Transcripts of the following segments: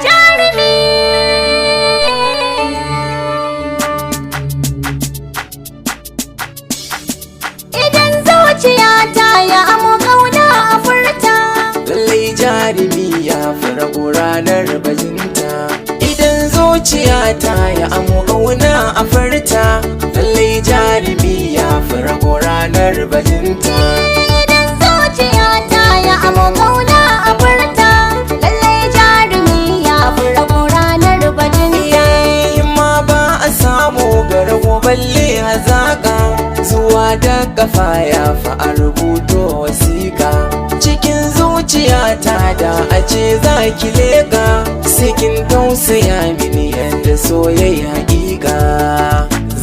Jarumi. Idan zuciya ta ya amo kauna a furta. Lallai jarumi ya fara ranar bajinta. Idan zuciya ta ya amo ƙauna a furta, lallai jarumi ya fara ranar bajinta. Idan zuciya ta ya amo kauna a furta, lallai jarumi ya fura ranar bajinta. Himma ba a samu ga rago balle hazaka, zuwa da kafa ya fa a rubuto wasiƙa. Cikin zuciya ta da a ce za ki leƙa, sikin tausaya mini yadda soyayya haƙiƙa.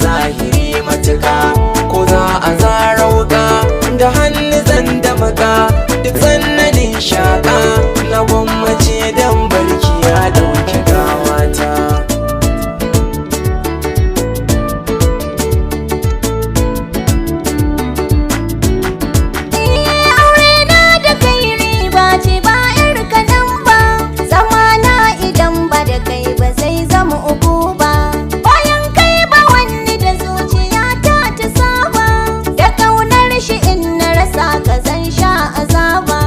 Zahiri matuƙa ko za a zarauka, da hannu zan damaka duk zannanin shaƙa, na gwammace dan barki ya ɗauki gawata. Aure na da kai riba ce ba yar kaɗan ba, zamana idan ba da kai ba zai zama uku ba. Bayan kai ba wani da zuciya ta ta saba, da ƙaunar shi in na rasa ka zan sha azaba.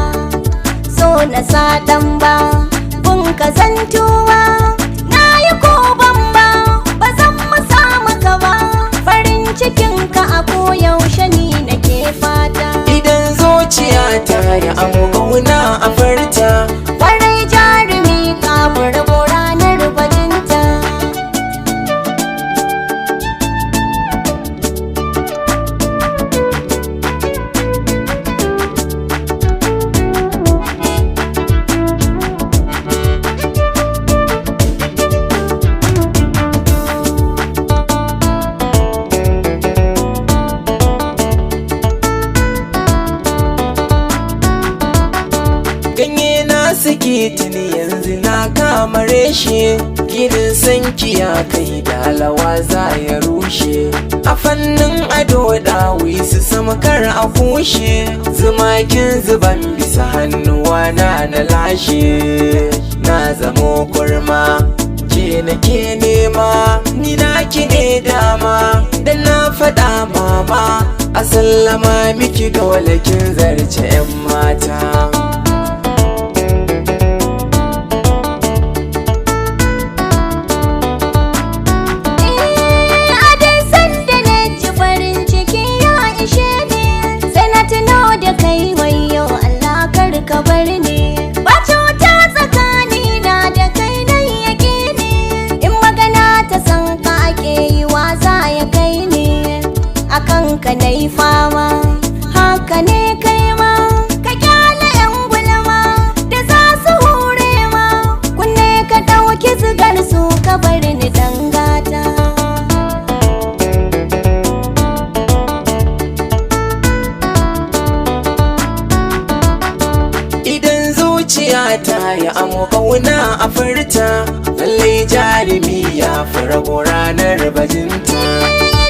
So na sa ɗan ba, bun ka zan tuba, na yi ko ban ba, ba zan masa maka ba. Farin cikin ka a koyaushe ni nake fata. Idan zuciya ta yi amo ƙauna a farta, Kwarai jarumi ka rabo ranar bajinta. Ganye na suke tuni yanzu na kama reshe, ginin sanki ya kai dalawa za ya rushe. A fannin ado dawi su sama kar a kushe, zumakin zuban bisa hannuwa na na lashe. Na zamo kurma ke nake nema, ni na ki ne dama, da na faɗa mama a sallama miki dole kin zarce 'yan mata. Adin sanda na ji farin ciki ya ishe ni, sai na tuno da kai wayo Allah kar ka bar ni. Ba cuta tsakani na da kai nan yake ni, in magana ta san ka ake yi wa za ya kai ni. Akan ka na yi fama, haka ne kai ma, ka kyale 'yan gulma da za su hure ma. Kunne ka ɗauki zigar su ka bar ni dangata. Idan zuciya ta yi amo ƙauna a furta, lallai jarumi ya fara ranar bajinta.